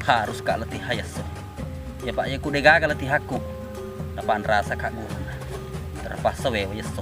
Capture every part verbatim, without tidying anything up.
Haruska letihai esso. Iya, Pak, iya ku degaga letihakku. Napanrasaka gurunna. Terpaksa wewe esso.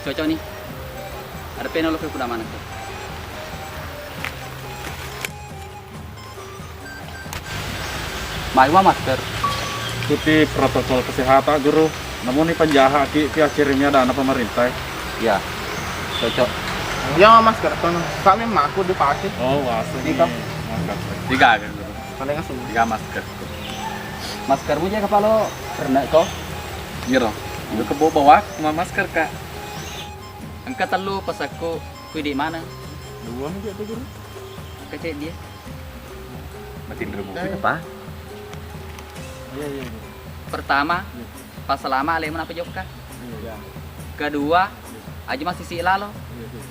Cocok ni. Ada pena lo kuda mana tu? Mai wa masker. Ikuti protokol kesehatan, Guru. Namun ni penjahat ki, ki akhirnya ada anak pemerintah. Ya, cocok. Ya, masker tuh. Kami maku dipakai. Oh, waseng. Tiga. Masker. Tiga, Guru. Paling asli. Tiga masker. Maskermu je kapalo kena ko? Giro. Lu kebo bawa ma masker, Kak. Engka tellu pasakku, kui di mana? Dua mi tu, Guru. Kecil dia. Matinro buku. Eh. Apa? Iya, iya, iya. Pertama, iya, pas selama alemu napa jokka. Iya. Kedua, aja masih si lalo. Iya, iya.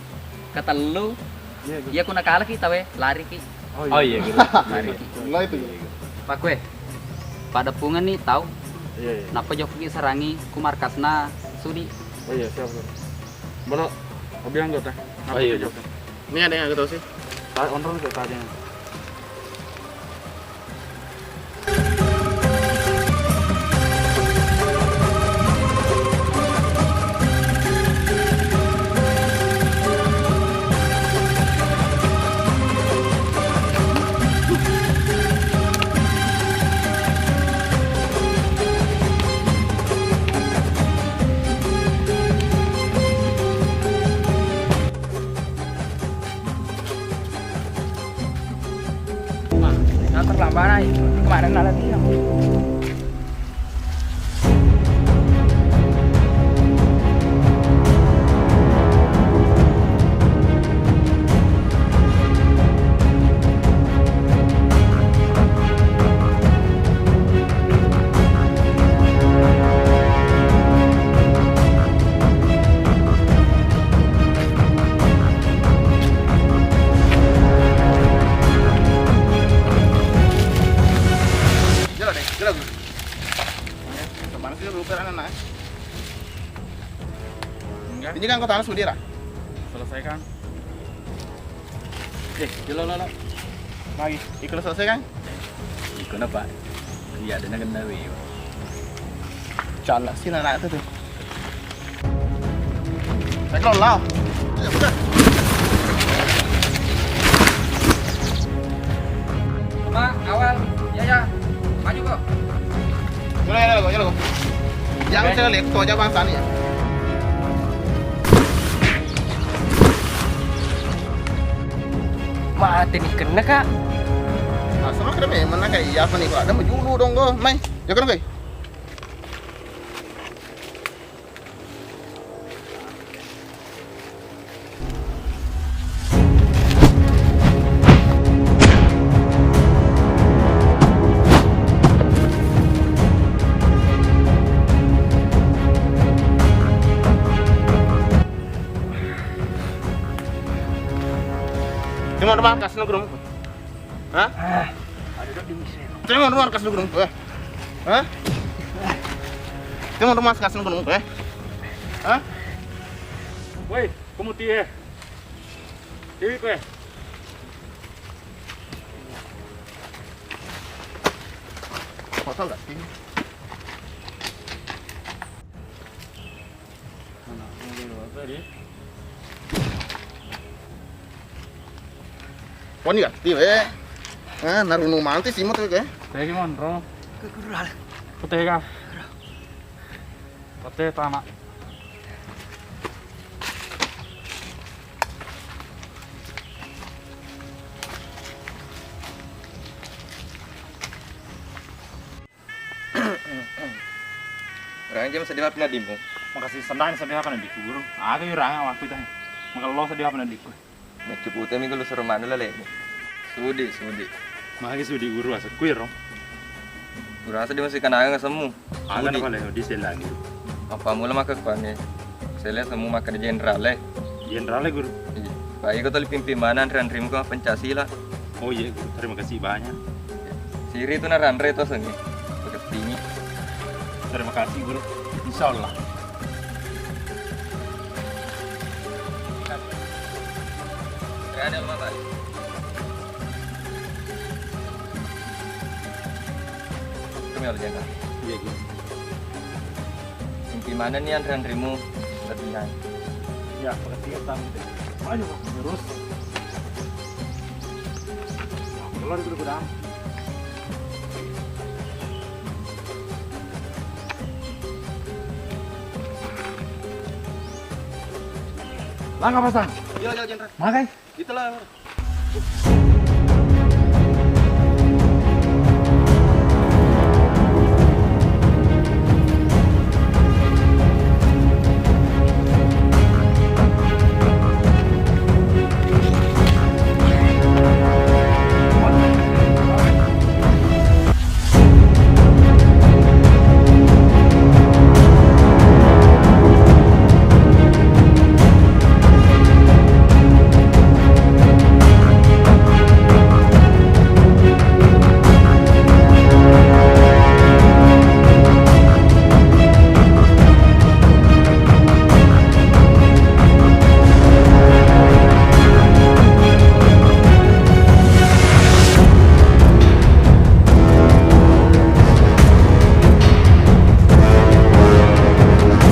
Ketellu, iya, iya, iya, ku nakalaki tawe, lari ki. Oh, iya, Guru. Lari ki. Lah itu, Guru. Pakue, pada pungan nih tau. Iya, iya. Napa jokka ki serangi ku markasna Sudi. Oh iya, siap, Guru. Bolo, obiang anggota. Oh, iya, iya. Ini ada yang anggota sih. Tahu onrong ke tadi. Nah, terlambat, ay. Kemarin ada bilang. Jelo deh, jelo. Kemana sih lu, anak-anak? Enggak. Ini kan kota Sudi, Ra? Selesai, Kang. Eh, jelo, lo, lo. Lagi, iko selesai, Kang? Iko napa? Iya, ada na genna wi. Calak sih anak itu tuh. Ayo, lo, lo. Ayo, udah. Sama, awal. Ya, ya. Maju, kok. Jolo, jolo, jolo. Jangan saya lihat, kau aja bangsa nih ya. Mate ni kenna, Kak. Nah, sama kena memang kayak iya apa nih, Pak? Ada mau julu dong, kok. Mai, ya kan, Kak? Cuma ada markas nongkrong. Hah? Cuma ada markas nongkrong. Hah? Cuma ada markas nongkrong. Hah? Woi, kamu tie. Dewi kowe. Kosong gak sih? Koni gak sih, eh? Ah, narunu manti sih mau tuh, eh? Thank you, Mon, bro. Ke kurang. Putih kah? Tete tana. Urang je masseddi H P na addimu. Makessing sennang seddi H P na addiku, Guru. Aga urang waktu itu. Magello seddi H P na addiku. Maccuputami gulu suro manu lale'mu. Sudi, sudi. Magi sudi, Guru, asekku iro. Guru, asa dimasui kananga semmu. Aga sudi. Napale di selangi. Apa mula maka kuange? Sele semmu maka di jenderale. Jenderale, Guru. Iya. Pak, iko tuli pimpin mana anre-anremu ke Pancasila. Oh iya, Guru. Terima kasih banyak. Siri tu naranre to sengi. Pakettini. Terima kasih, Guru. Insya Allah. Ada apa, Pak? Kami ada jaga. Iya, Guru. Inti mana nih anre-anremu? Latihan. Ya, pakettini tamu deh. Ayo, terus. Keluar dulu, Guru. Langkah pasang. Iya, iya, Jenderal. Makai. Itulah.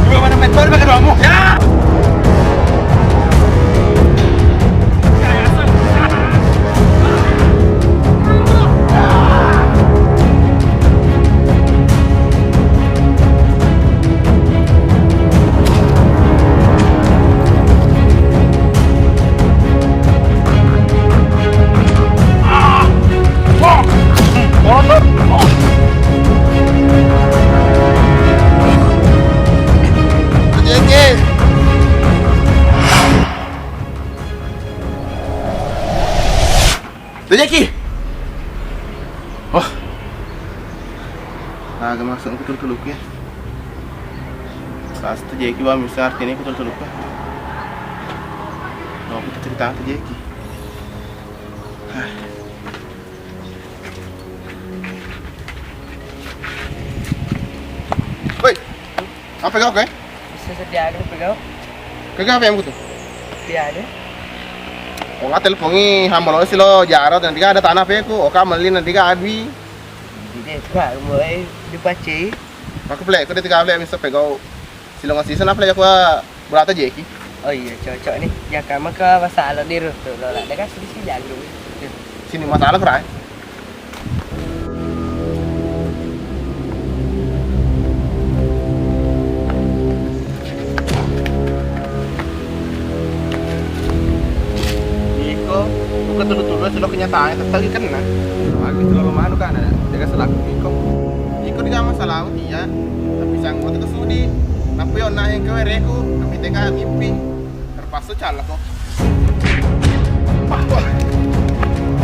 Dua mana mencuri pakai doamu? Ya! Tejaki. Oh. Aga masuk ke tulu-tuluku ya. Pas tejaki wa misal artinya ke tulu-tuluku. Mau kita cerita tejaki. Hah. Woi, apa kau, eh? Bisa sedia aja, apa kau? Kagak apa yang butuh? Sedia aja. Oh, nggak telepongi hamba lo silo jaro, nanti ada tanah peku, oka melin nanti adwi. Jadi, Pak, mulai dipaci. Aku plek, aku tiga plek, bisa pegau. Silong season apa lagi aku berata jeki? Oh iya, cocok nih. Jaka maka masalah di rutu lo lah. Dengan sedikit jago. Sini masalah, Fry. Iko, buka tulu-tulu silo kenyataannya tetap kena. Aku selalu manu kan ada. Jaga selaku iko. Iko di kamar salah. Iya, tapi sanggup teka sudi. Tapi onna yang kewereku, tapi teka mimpi. Terpaksa calak kok. Wah, wah.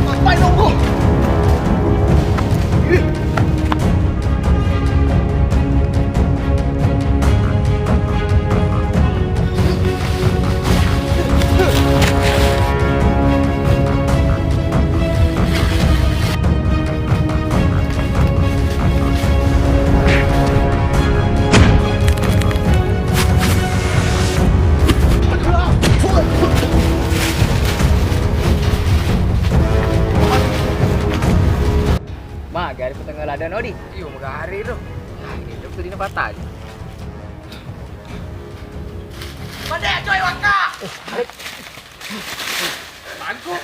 Ngapain dong gua? Ih. Magari ku tengah ladang, Odi. Iyo, magari ro. Nah, ini tuh tadi patah. Mande coy, waka. Bangku.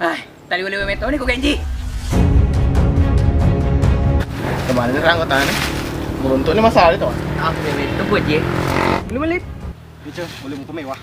Ai, tali wale metoni ko genji. Mana ni anggotana? Beruntuk ni masalah itu. Ah, itu buat je. Lu balik. Itu boleh mutu mewah.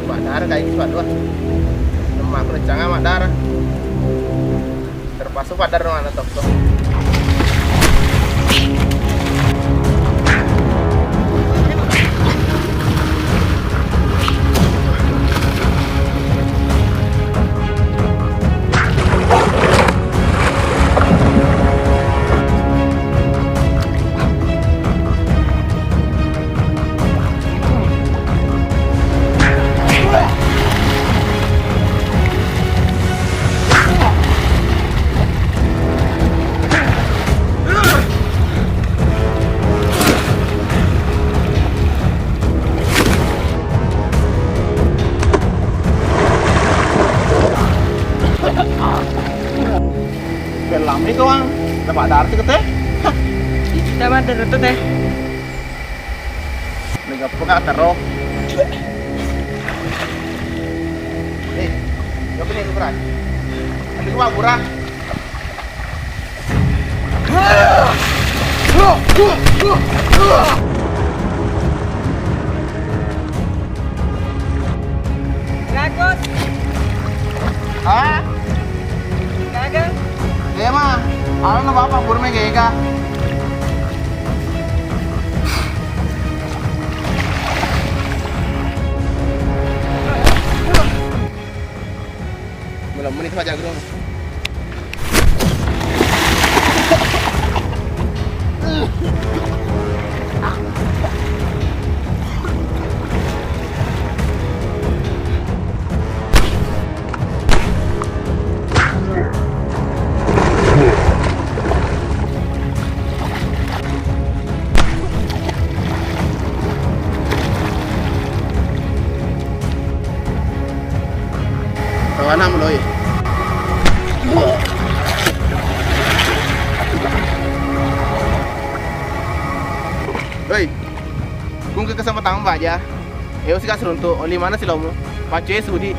Maddara kayak gitu, aduh. Lemak aku rencana maddara. Terpaksa pada ruangan toko. Belami kawang, dapat darah ke teh? Kita mah ada teh. Mega peka tero. Eh, yo kene ukuran. Tapi gua kurang. Bagus. Hah? Gagal. Iya mah. Anu no bapak burme gega. Belum menit aja, Bro. Kawana meloi. Hei, kung ke kesempatan baja. Ewa sika seruntuk, oli mana silomu? Pacce sudi.